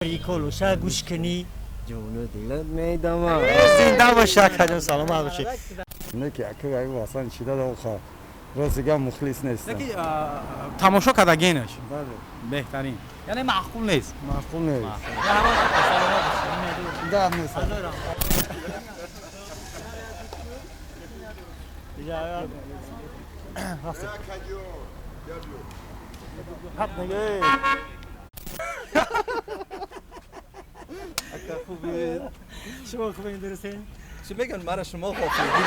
Приколуша гӯш кунӣ. Ҷону дилат медамам. Зинда бошӣ, акаҷон, саломат бошӣ. Не ки ака Ҳасан Чила охо. Рост гап, мухлис нестам. Яки тамошо кардагинаш. Бале. Беҳтарин. Яъне маъқул нест. Маъқул нест. Да, нест. Шумо хубен, дурустен? Чӣ мегӯянд, мара шумо ғофилгир.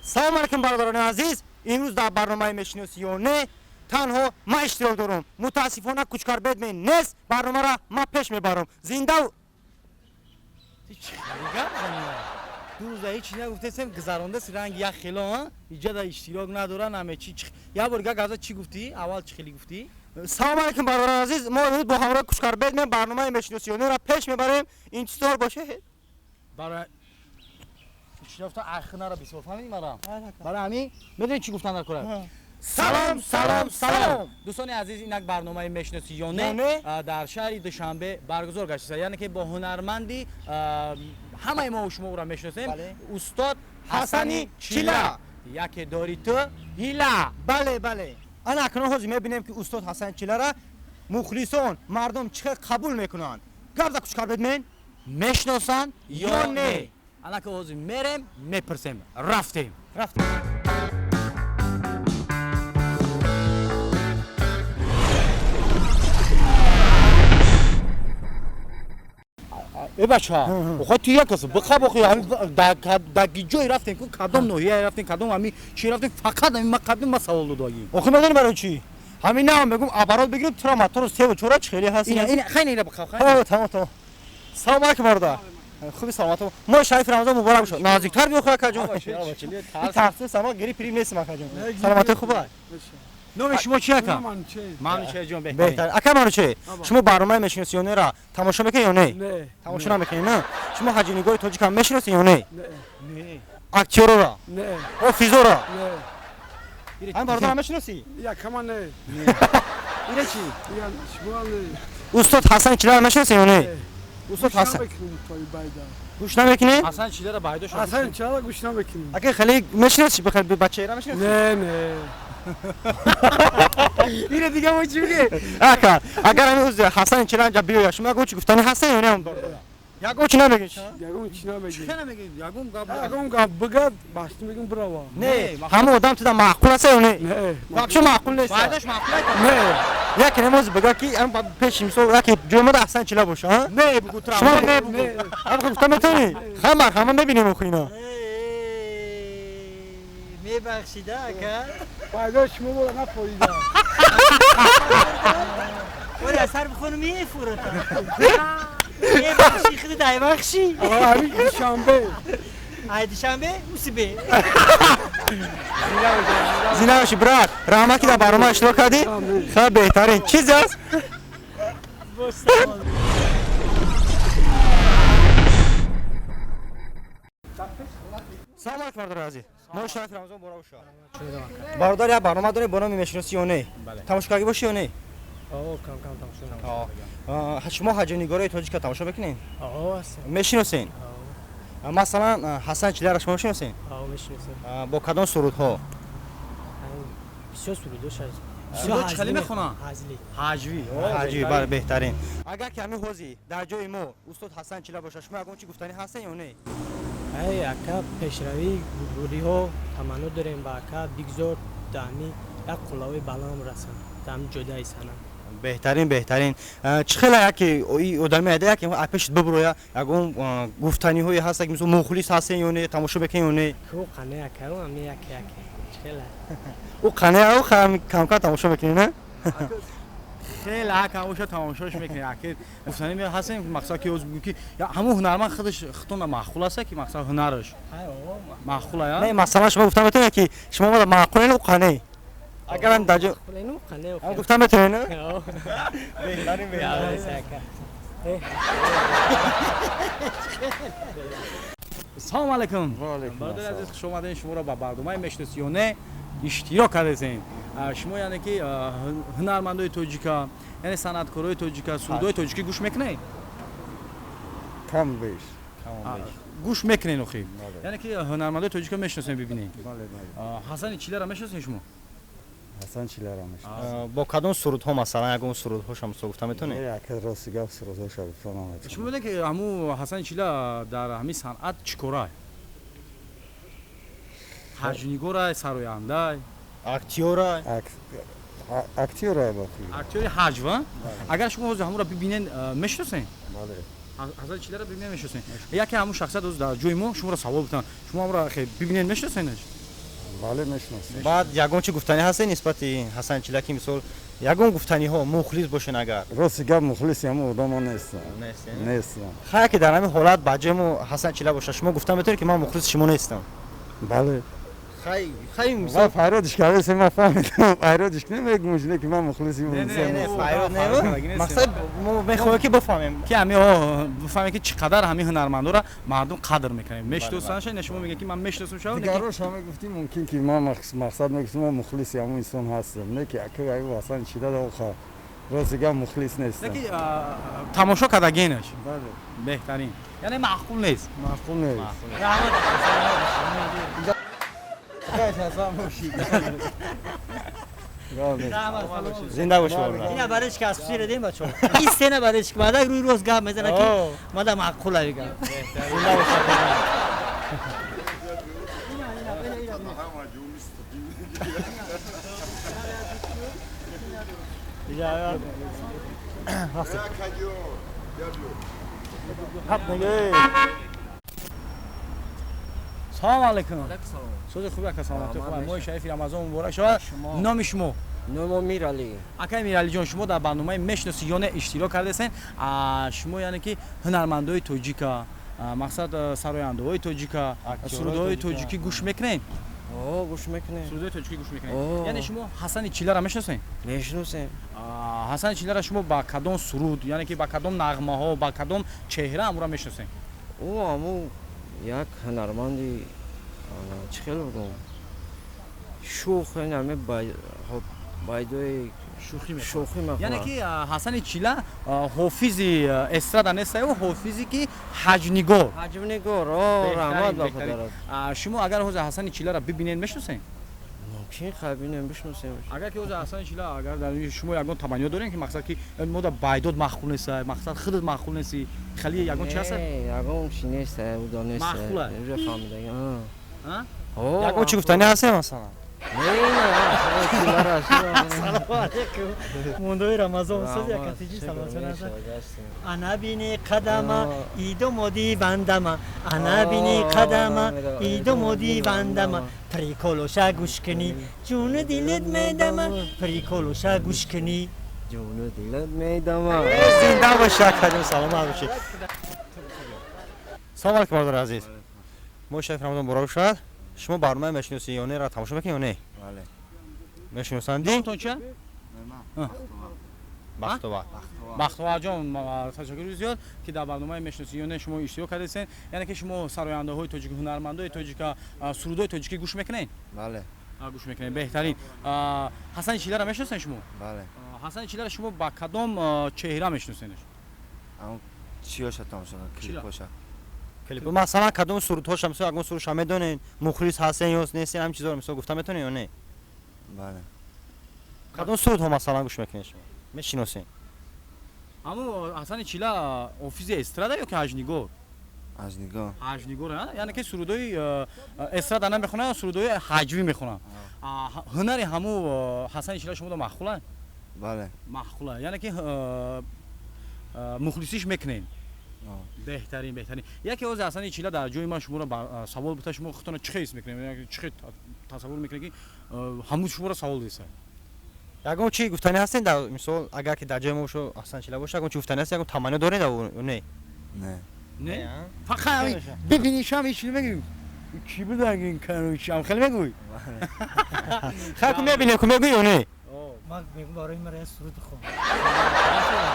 Салом алейкум, бародарони азиз. Имрӯз дар барномаи «Мешиносӣ ё не» танҳо ман иштирок дорам. Мутаассифона, Кучкар Бедмен нест. Барномаро ман пеш мебарам зиндаву Гап занӣ. 2 рӯза ҳеч нагуфтесем, гузарондаси ранги як хело, а? Иҷа да иштирок надора, наме чи. Як бор гап газа, чӣ гуфтӣ? Аввал чӣ хеле гуфтӣ? Салом алейкум, бародарони азиз. Мо имрӯз бо ҳамроҳи Кучкар Бедмен барномаи «Мешиносӣ ё не»ро пеш мебарем. Интизор бошед. Барои шинохта ахнара бисёр фаҳмидӣ мара? Барои ҳамин медонӣ чӣ гуфтан дар кора? Салом, салом, салом. Дӯстони азиз, инак барномаи «Мешиносӣ ё Ё не» не? Дар шаҳри Душанбе баргузор гаштааст, яъне ки бо ҳунарманди ҳамаи мо шумо ӯро мешиносем, устод Ҳасани Чила. Яке дори ту ҳила. Бале, бале, ана акнун ҳозир мебинем, ки устод Ҳасан Чилара мухлисон, мардум чӣ хел қабул мекунанд. Гап за, Кучкар Бедмен. Мешиносанд ё ё не? Не, анака ҳозир мерем, мепурсем. Рафтем. Рафтем. Э, бача, охо, ту як кас биқаб, охи дар ҷое рафтем ку, кадом ноҳия рафтем, кадом ҳами чи рафтем, фақат ҳами ма қабли ма савол додагим. Охи, медонӣ барои чӣ? Ҳамин наам мегум, оборот бигирем, тура мотору севу чора чӣ хеле ҳаст. Хайна, ина биқаб. Ҳо, тамом, тамом. Салом алейкум, бародар. Хуби, саломат. Моҳи шарифи Рамазон муборак бошад. Наздиктар биё, акаҷон. Тарсим сама гири пирим нестим, акаҷон. Саломатӣ хуба? Номи шумо чи, ака? Мануче ҷон, беҳтарин. Беҳтар. Ака Мануче, шумо барномаи «Мешиносӣ ё не»ра тамошо мекунед ё не? Не. Тамошо намекунед, на? Шумо ҳаҷвнигори тоҷикам мешиносед ё не? Не. Актёрора? Не. Ҳофизора? Не. Ҳамин бародарам мешиносӣ? Якама не. Ира чи? Я шумо не. Устод Ҳасан Чилара мешиносед ё не? Устод Ҳасан. Мекунем тои байда. Гӯш намекунед? Ҳасан Чилара байдо шуд. Ҳасан чала гӯш намекунем. Ака, хеле мешиносӣ, бачаера мешиносӣ? Не, не. Ира дига мо чӣ бигем? Ака, агар ҳамин рӯз Ҳасан Чила инҷа биёяд, шумо ягон чӣ гуфтани ҳастед ё не? Он бародар ягон чӣ намегӯед? Ягон чӣ намегем. Чӣ намегем? Ягон гап. Ягон гап бигад, башти мегум, бирава. Не, ҳамон одам туда маъқул аст ё не? Не. Вообще маъқул нест. Байдош маъқул аст. Не. Яке намоз бигӯ, ки ам пеши, мисол, яке ҷои Ҳасан Чила боша, а? Не, бугу тра. Шумо не бугу. Ам гуфта метавонӣ? Хамар ҳама мебинем охи ино. Мебахшида, ака. Байда шумо бола нафоида. Оре, асар бихону мефурата. Мебахши, худи дайбахши. Ҳамин Душанбе. Ай, Душанбе усибе. Зинда бошӣ, брат. Раҳмат, ки дар барнома иштирок кардӣ. Хеле беҳтарин чизе аст. Бош, салом. Салом алейкум, бародари азиз. Моҳи шарифи Рамазон муборак бошад. Бародар, як барнома дорем бо номи «Мешиносӣ ё не». Тамошо карда бошӣ ё не? Кам кам тамошо. Шумо ҳаҷвнигорои тоҷика тамошо мекунед? Мешиносен? Масалан, Ҳасан Чиларо шумо мешиносен? Мешиносем. Бо кадом сурудҳо? Бисёр сурудош аст. Сурудо чӣ хеле мехонанд? Ҳазли. Ҳаҷвӣ. Ҳаҷвӣ, бале, беҳтарин. Агар ки ҳамин ҳозир дар ҷои мо устод Ҳасан Чила бошад, шумо ягон чӣ гуфтанӣ ҳастен ё не? Ай, ака, пешравӣ, бурдбориҳо таманно дорем ба ака. Бигзор дар ҳами як қуллаҳои баланд расанд дар ҳами ҷодаи санъат. Беҳтарин, беҳтарин. Чӣ хеле яке одами айда, яке пешит бибуроя, ягон гуфтаниҳое ҳаста, ки мисол мухлис ҳастен ё не, тамошо мекунен ё не? Ку қане, ака, ами яке яке чӣ хеле. Ӯ қане, ӯ камкам тамошо мекунӣ, на? Хеле ака, оша тамошош мекунем, аки. Гуфтанӣ ҳастем, мақсад ки оз ки ҳамон ҳунарманд худаш худтона маъқул аста, ки мақсад ҳунараш маъқул ая. Не, масалан, шумо гуфта метавонед, ки шумо омада маъқулен, ӯ қане, агарам дар ҷо Ну, қане. Ҳам гуфта метавонед, на? Беҳтарин, беҳтарин, ака. Салом алейкум. Бародари азиз, хуш омадед. Шуморо ба барномаи мешиносӣ ё не иштирок кардесен. Шумо яъне ки ҳунармандои тоҷика, яъне санъаткорои тоҷика, сурудҳои тоҷикӣ гӯш мекунед? Кам беш. Гӯш мекунед охи? Яъне ки ҳунармандои тоҷика мешиносем, бибинед. Ҳасани Чилара мешиносед шумо? Ҳасан Чилара мешиносам. Бо кадом сурудҳо, масалан, ягон сурудҳоша мисол гуфта метавонед? Не, ака, рости гап, сурудҳоша гуфта наметавонам. Шумо медонед, ки ҳамун Ҳасани Чила дар ҳамин санъат чӣ корай? Ҳаҷвнигорай, сарояндай? Актёрай? Актёрай ба фикр. Актёри ҳаҷв, а? Агар шумо ҳозир ҳамонро бибинед, мешиносед? Бале. Ҳасани Чиларо бибинед, мешиносед? Яке ҳамун шахсият ҳозир дар ҷои мо шуморо савол бутанд, шумо ҳамонро бибинед, мешиносед? Бале, мешиносам. Баъд ягон чӣ гуфтанӣ ҳастед нисбати Ҳасан Чила, ки мисол ягон гуфтаниҳо, мухлис бошен агар? Рости гап, мухлиси ҳамон одама нестам. Нестам. Хая, ки дар ҳамин ҳолат ба ҷои мо Ҳасан Чила бошад, шумо гуфта метавонед, ки ман мухлиси шумо нестам? Бале. Хай, хай. Мисол фарёдиш кардем, ман фаҳмидам, фарёдиш намегум, не, ки ман мухлиси не, фарёд не, мақсад мо мехоҳем, ки бифаҳмем. Ки ҳами бифаҳмем, ки чӣ қадар ҳамин ҳунармандоро мардум қадр мекунанд, мешиносанд. Не, шумо мегӯед, ки ман мешиносам шава. Дигарош ҳама гуфтим, мумкин ки ман мақсад мегуфтим, ман мухлиси ҳамон инсон ҳастам, не, ки ака Ҳасан Чила охар, рости гап, мухлис нестам. Не, ки тамошо кардагенаш беҳтарин, яъне маъқул нест. Маъқул нест. Зинда бошед. Ина барои ки аз хусуси редем, бачаҳо, ин сцена барои ки мардак рӯи рост гап мезанад, ки мада маъқула гап. Зинда бошед. Салом алейкум. Сози хуби, ака, саломатӣ хуб? Моҳи шарифи Рамазон муборак шавад. Номи шумо? Номо Миралӣ. Акаи Миралиҷон, шумо дар барномаи мешиносӣ ё не иштирок кардесен. Шумо яъне ки ҳунармандои тоҷика, мақсад, сарояндаҳои тоҷика, сурудҳои тоҷикӣ гӯш мекунед? Гӯш мекунем. Сурудҳои тоҷикӣ гӯш мекунед. Яъне шумо Ҳасани Чилара мешиносед? Мешиносем. Ҳасани Чилара шумо ба кадом суруд, яъне ки ба кадом нағмаҳо, ба кадом чеҳра амура мешиносед? Ӯ аму як ҳунарманди, чӣ хел бигӯм, шӯх, ами байдои шӯхӣ. Шӯхӣ. Яъне ки Ҳасани Чила ҳофизи эстрада нестаю, ҳофизе ки ҳаҷвнигор. Ҳаҷвнигор, раҳмат ба худо. Шумо агар ҳозир Ҳасани Чиларо бибинед, мешиносед? Мумкин, хай, бинем, бишносем. Агар ки ҳозир Ҳасани Чила, агар дар шумо ягон таманниё дорем, ки мақсад, ки мо да байдод маъқул неста, мақсад, худат маъқул нести, хеле ягон чи ҳаста? Ягон чи нест, уда нест. Маъқула? Фаҳмидаги. Ягон чи гуфтанӣ ҳастем, масалан? Салому алейкум, мундои Рамазон сози акатиҷи саломатон. Ана бини қадама идо моди бандама, ана бини қадама идо моди бандама, приколоша гӯш кунӣ, ҷуну дилат медама, приколоша гӯш кунӣ, ҷуну дилат медама. Зинда боши, акаҷон, саломат бошӣ. Салому алейкум, бародари азиз. Моҳи шарифи Рамазон муборак бошад. Шумо барномаи мешиносӣ ё неро тамошо мекунед ё не? Бале. Мешиносанди? Номтон чия? Бахтовар. Бахтоварҷон, ташаккури зиёд, ки дар барномаи мешиносӣ ё не шумо иштирок кардесен. Яъне ки шумо сарояндаҳои тоҷик, ҳунармандои тоҷика, сурудҳои тоҷикӣ гӯш мекунед? Бале. Гӯш мекунед, беҳтарин. Ҳасани Чиларо мешиносед шумо? Бале. Ҳасани Чиларо шумо ба кадом чеҳра мешиноседаш? Чиёша тамошо, клипоша. Клип, масалан, кадом сурудҳоша, мисол, ягон сурудша медонед, мухлис ҳастен ё нестен, ҳамин чизоро мисол гуфта метавонед ё не? Бале. Кадом сурудҳо, масалан, гӯш мекунед, шумо мешиносед? Ҳамун Ҳасани Чила ҳофизи эстрада ё ки ҳаҷнигор? Ҳаҷнигор. Ҳаҷнигор, яъне ки сурудҳои эстрада намехонад, сурудҳои ҳаҷвӣ мехонад. Ҳунари ҳамун Ҳасани Чила шуморо маъқула? Бале. Маъқула, яъне ки мухлисиш мекунед. Беҳтарин, беҳтарин. Яке ҳозир Ҳасани Чила дар ҷои ман шуморо савол бута, шумо худтонро чӣ ҳис мекунед, чӣ тасаввур мекунед, ки ҳамун шуморо савол деса? Ягон чи гуфтанӣ ҳастен, дар мисол, агар ки дар ҷои мо Ҳасан Чила боша, ягон чи гуфтанӣ ҳаст, ягон таманно доред ё не? Не. Не, фақат бибинишам, ҳеч намегӯй, чӣ будаг ин короче, хеле мегӯй. Хай, ку мебинем, ку мегӯй ё не? Ман мегӯм, барои мара як суруд хон.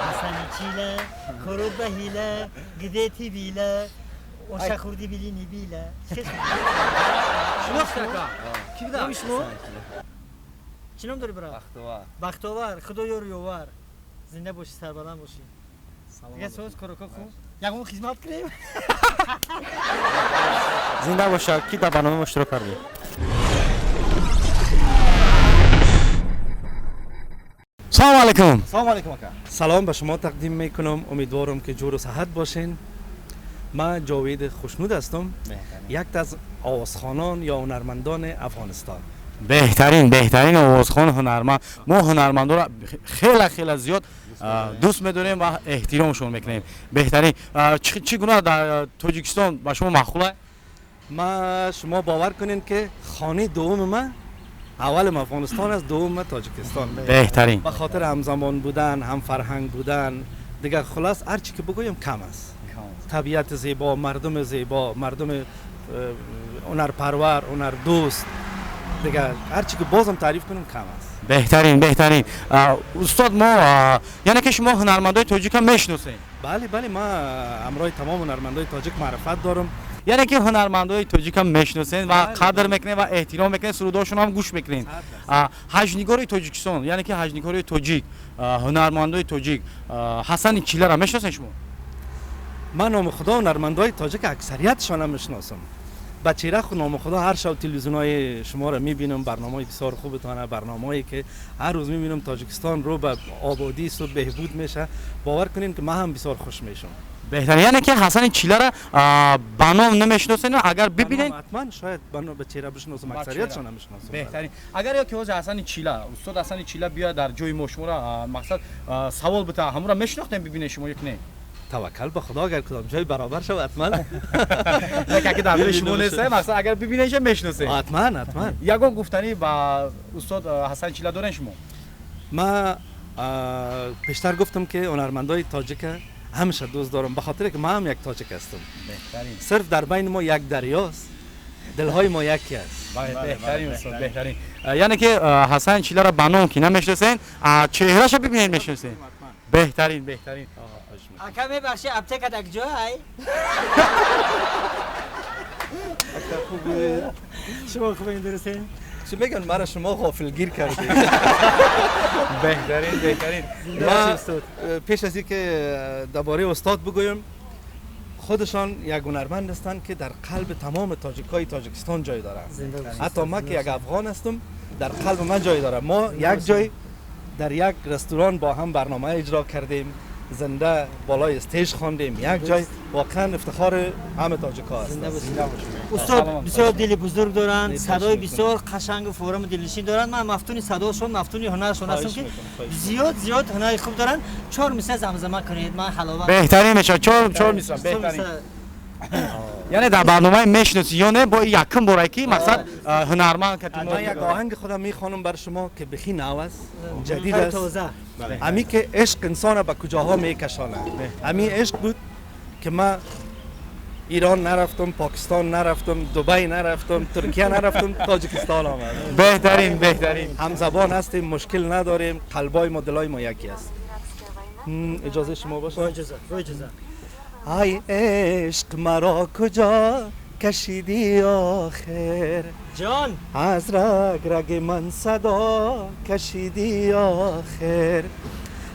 Ҳасани Чила, курут ба ҳила, где ты била. Оша хурди билини била. Шинохт ака. Ки буда? Номи шумо? Чӣ ном дорӣ, брат? Бахтовар. Бахтовар, худо ёру ёвар. Зинда бошӣ, сарбаланд бошӣ. Дигар соз короко хуб. Ягон хизмат кунем? Зинда бошад, ки дар барнома мо иштирок кардед. Салому алайкум. Салому алайкум, ака. Салом ба шумо тақдим мекунам. Умедворам, ки ҷуру саҳат бошен. Ман Ҷовид Хушнуд ҳастам, як аз овозхонон ё ҳунармандони Афғонистон. Беҳтарин, беҳтарин овозхон, ҳунарманд. Мо ҳунармандонро хеле хеле зиёд дӯст медорем ва эҳтиромшон мекунем. Беҳтарин. Чӣ гуна дар Тоҷикистон ба шумо маъқул? Ма шумо бовар кунед, ки хонаи дуввуми ман, аввалим Афғонистон аст, дуввум ман Тоҷикистон. Беҳтарин. Ба хотири ҳамзамон будан, ҳамфарҳанг будан, дигар хулас ҳар чӣ ки бигӯем кам аст. Табиати зебо, мардуми зебо, мардуми ҳунарпарвар, ҳунардӯст, дигар ҳар чӣ ки бозам таъриф кунем кам аст. Беҳтарин, беҳтарин. Устод, мо яъне ки шумо ҳунармандои тоҷика мешиносед? Бале, бале, ман ҳамроҳи тамом ҳунармандои тоҷик маърифат дорам. Яъне ки ҳунармандои тоҷика мешиносед ва қадр мекунед ва эҳтиром мекунед, сурудҳошон ҳам гӯш мекунед. Ҳаҷнигори Тоҷикистон, яъне ки ҳаҷнигори тоҷик, ҳунармандои тоҷик Ҳасани Чилара мешиносед шумо? Ман номи худо ҳунармандои тоҷик аксариятшонам мешиносам. Ба чеҳра ху номи худо ҳар шаб телевизионҳои шуморо мебинам, барномаҳои бисёр хубтона, барномаҳое ки ҳар рӯз мебинам Тоҷикистон рӯ ба ободӣ су беҳбуд меша, бовар кунед ки ман ҳам бисёр хуш мешам. Беҳтарин. Яъне ки Ҳасани Чилара ба ном намешиносед, агар бибинед? Ҳатман, шояд ба чеҳра бишиносам, аксариятшонам мешиносам. Беҳтарин. Агар ё ки ҳозир Ҳасани Чила, устод Ҳасани Чила биёяд дар ҷои мо, шуморо мақсад савол бита, ҳамонро мешинохтем, бибинед шумо ё ки не? Таваккал ба худо, агар кудом ҷой баробар шавад, ҳатман. Яке дар рӯи шумо нест, мақсад агар бибинед, мешиносед. Ҳатман, ҳатман. Ягон гуфтанӣ ба устод Ҳасан Чила дорен шумо? Ман пештар гуфтам, ки ҳунармандои тоҷика ҳамеша дӯст дорам, ба хотире ки ман ҳам як тоҷик ҳастам. Сирф дар байни мо як дарёст, дилҳои мо яке аст. Беҳтарин, устод, беҳтарин. Яъне ки Ҳасан Чиларо ба ном ки намешиносед, чеҳраша бибинед, мешиносед. Беҳтарин, беҳтарин. Ака, мебахши, аптека дар куҷоай? Шумо хубен, дурустен? Чӣ мегӯянд, маро шумо ғофилгир кардед. Беҳтарин, беҳтарин. Ман пеш аз ин ки дар бораи устод бигӯям, худашон як ҳунарманд ҳастанд, ки дар қалби тамоми тоҷикҳои Тоҷикистон ҷой доранд. Ҳатто ман ки як афғон ҳастам, дар қалби ман ҷой дорад. Мо як ҷой дар як ресторан бо ҳам барнома иҷро кардем, зинда болои stage хондем як ҷой. Воқеан ифтихори ҳама тоҷикҳо аст. Устод бисёр дили бузург доранд, садои бисёр қашангу форуму дилнишин доранд. Ман мафтуни садошон, мафтуни ҳунаршон ҳастам, ки зиёд зиёд ҳунари хуб доранд. Чор мисра замзама кунед, ман ҳаловат. Беҳтарин мешавад, чор мисра, беҳтарин. Яъне дар барномаи мешиносӣ ё не бо якум бора ки мақсад ҳунарманд кати. Ман як оҳанги худам мехонам бар шумо, ки бихи нав аст, ҷадид аст. Ҳамин ки ишқ инсонро ба куҷоҳо мекашонад. Ҳамин ишқ буд ки ман Ирон нарафтам, Покистон нарафтам, Дубай нарафтам, Туркия нарафтам, Тоҷикистон омадам. Беҳтарин, беҳтарин. Ҳамзабон ҳастем, мушкил надорем, қалбои мо, дилои мо яке аст. Иҷозаи шумо бошад? Иҷоза, иҷоза. Ай ишқ, маро куҷо кашидӣ охир? Ҷон. Аз раг раги ман садо кашидӣ охир.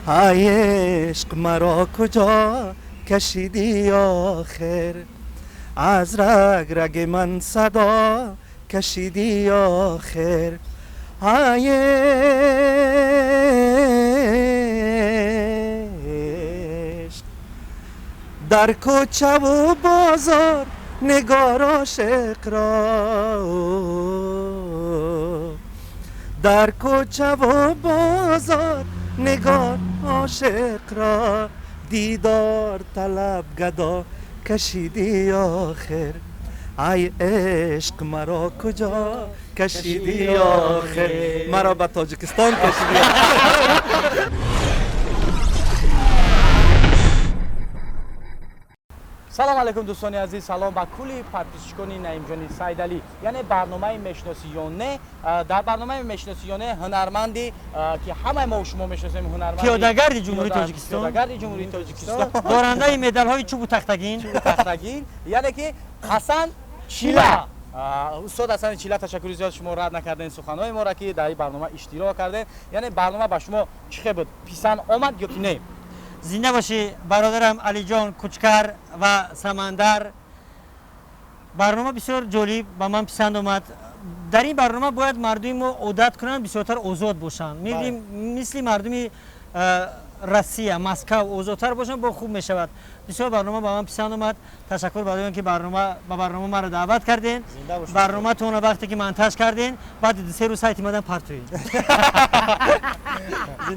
Ай ишқ, маро куҷо кашидӣ охир? Аз раг раги ман садо кашидӣ охир. Ай ишқ, дар кӯчаву бозор нигор ошиқро, дар кӯчаву бозор нигор ошиқро дидор талаб гадо кашидӣ охир. Ай ишқ, маро куҷо кашидӣ охир? Маро ба Тоҷикистон кашидӣ. Салом алейкум, дӯстони азиз, салом ба кулли подписчикони Наимҷони Сайдалӣ. Яъне барномаи «Мешиносӣ ё не». Дар барномаи «Мешиносӣ ё не» ҳунарманди, ки ҳамаи мо шумо мешиносем, ҳунарманди Пиёдагарди Ҷумҳурии Тоҷикистон. Пиёдагарди Ҷумҳурии Тоҷикистон, дорандаи медалҳои чӯбу тахтагин, тахтагин, яъне ки Ҳасан Чила, устод Ҳасани Чила. Ташаккури зиёд, шумо рад накардем суханҳои моро, ки дар ин барнома иштирок кардем. Яъне барнома ба шумо чӣ хел буд, писанд омад ё ки не? Зинда бошӣ, бародарам Алиҷон Кучкар ва Самандар. Барнома бисёр ҷолиб, ба ман писанд омад. Дар ин барнома бояд мардуми мо одат кунанд, бисёртар озод бошанд. Мебинем, мисли мардуми Россия, Москав озодтар бошанд, бо хуб мешавад. Бисёр барнома ба ман писанд омад. Ташаккур барои он ки ба барнома маро даъват кардем. Барноматонро вақте ки монтаж кардем, баъди 2-3 рӯз сайти мадан партоед.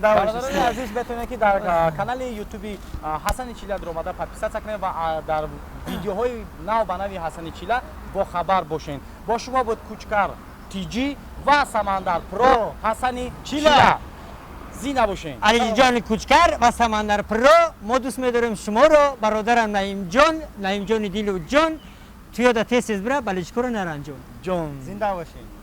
Бародарони азиз, метавонед, ки дар канали ютуби Ҳасани Чила даромада подписаться кунед ва дар видеоҳои нав ба нави Ҳасани Чила бохабар бошед. Бо шумо буд Кучкар Тиҷӣ ва Самандар Про, Ҳасани Чила. Зинда бошед. Алиҷони Кучкар ва Самандар Про, мо дӯст медорем шуморо. Бародарам Наимҷон, Наимҷони дилу ҷон, туёда тез тез бира, баличкоро наранҷон. Ҷон. Зинда бошед.